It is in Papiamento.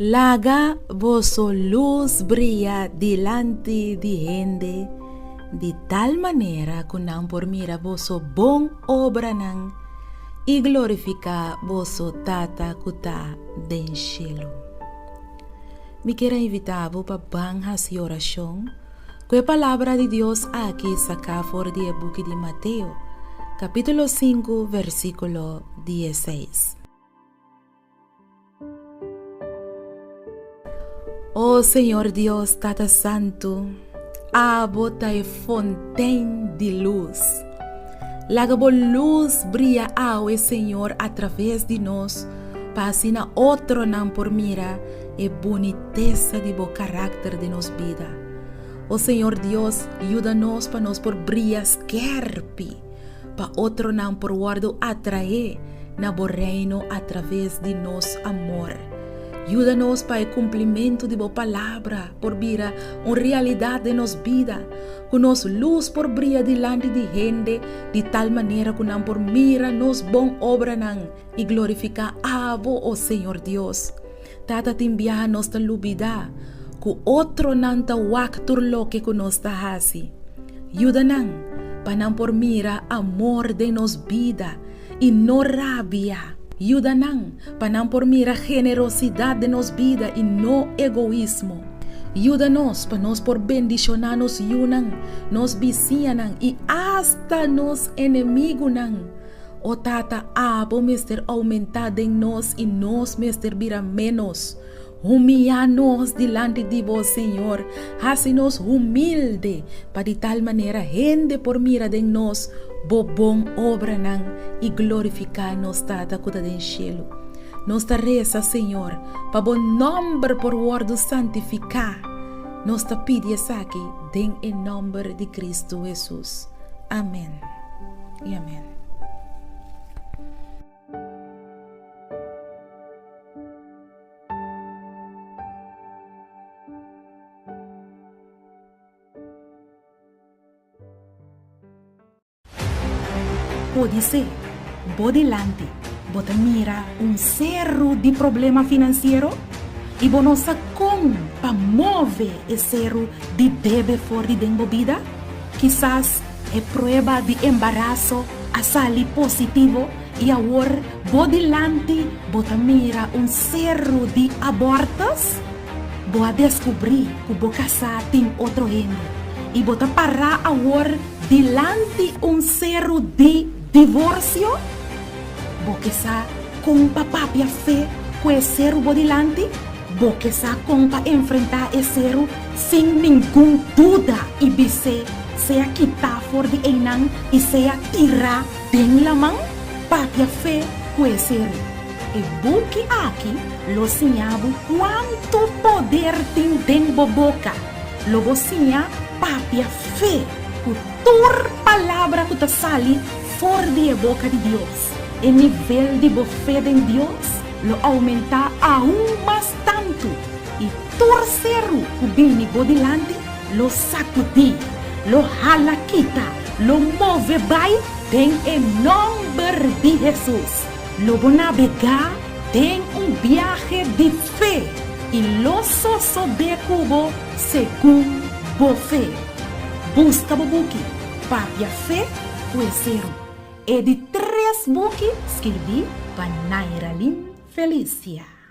Laga boso lus bria dilanti di hende di tal manera ku nan por mira boso bon obranan i glorifiká boso Tata ku ta den shelu. Mi kier a invitá bo pa ban hasi orashon ku e Palabra di Dios aki saká for di e buki di Mateo, kapítulo sinku, versíkulo dieseis. O Señor Dios Tata Santu, abo ta e fontein di lus. Laga bo lus bria awe, Señor, atraves di nos, pa asina otronan por mira e bunitesa di bo karakter den nos bida. O Señor Dios, yuda nos pa nos por bria skerpi. pa otronan por wòrdu atraé na bo Reino atraves di nos amor. Yuda nos pa e kumplimentu di bo Palabra por bira un realidat den nos bida, ku nos lus por bria dilanti di hende di tal manera ku nan por mira nos bon obranan i glorifiká abo, o Señor Dios. Tata, tin biaha nos ta lubidá ku otronan ta wak tur loke ku nos ta hasi. Yuda nan pa nan por mira amor den nos bida i no rabia. Yuda nan pa nan por mira generosidat den nos bida i no egoismo. Yuda nos pa nos por bendishoná nos yunan, nos bisiñanan i asta nos enemigunan. O Tata, abo mester oumentá den nos i nos mester bira ménos. Humiyá nos dilanti di bo, Señor. Hasi nos humilde, pa di tal manera hende por mira den nos bo bon obranan i glorifiká nos Tata ku ta den shelu. Nos ta resa, Señor, pa bo nòmber por wòrdu santifiká. Nos ta pidi esaki den e nòmber di Kristu Hesus. Amèn i amèn. Podisé bo dilanti bo ta mira un seru di problema finansiero i bo no sa kon pa move e seru di debe for di den bo bida. Kisas e prueba di embaraso a sali positivo i awor bo dilanti bo ta mira un seru di abortus? Bo a deskubrí ku bo kasá tin otro hende i bo ta pará awor dilanti un seru di divorsio? Bo ke sa kon pa papia fe ku e seru bo dilanti? Bo ke sa kon pa enfrentá e seru sin ningun duda i bis'é sea kitá for di einan i sea tirá den laman? Papia fe ku e seru. E buki aki lo siña bo kuantu poder tin den bo boka. Lo bo siña papia fe ku tur palabra ku ta sali for di e boka di Dios. E nivel di bo fe den Dios lo oumentá aun mas tantu, i tur seru ku bini bo dilanti lo sakudí, lo hala kita, lo move bai den e nòmber di Hesus. Lo bo nabegá den un biahe di fe i lo sosodé ku bo segun bo fe. Buska bo buki Papia Fe ku e Seru. E di tres buki skirbí pa Nairalyn Felicia.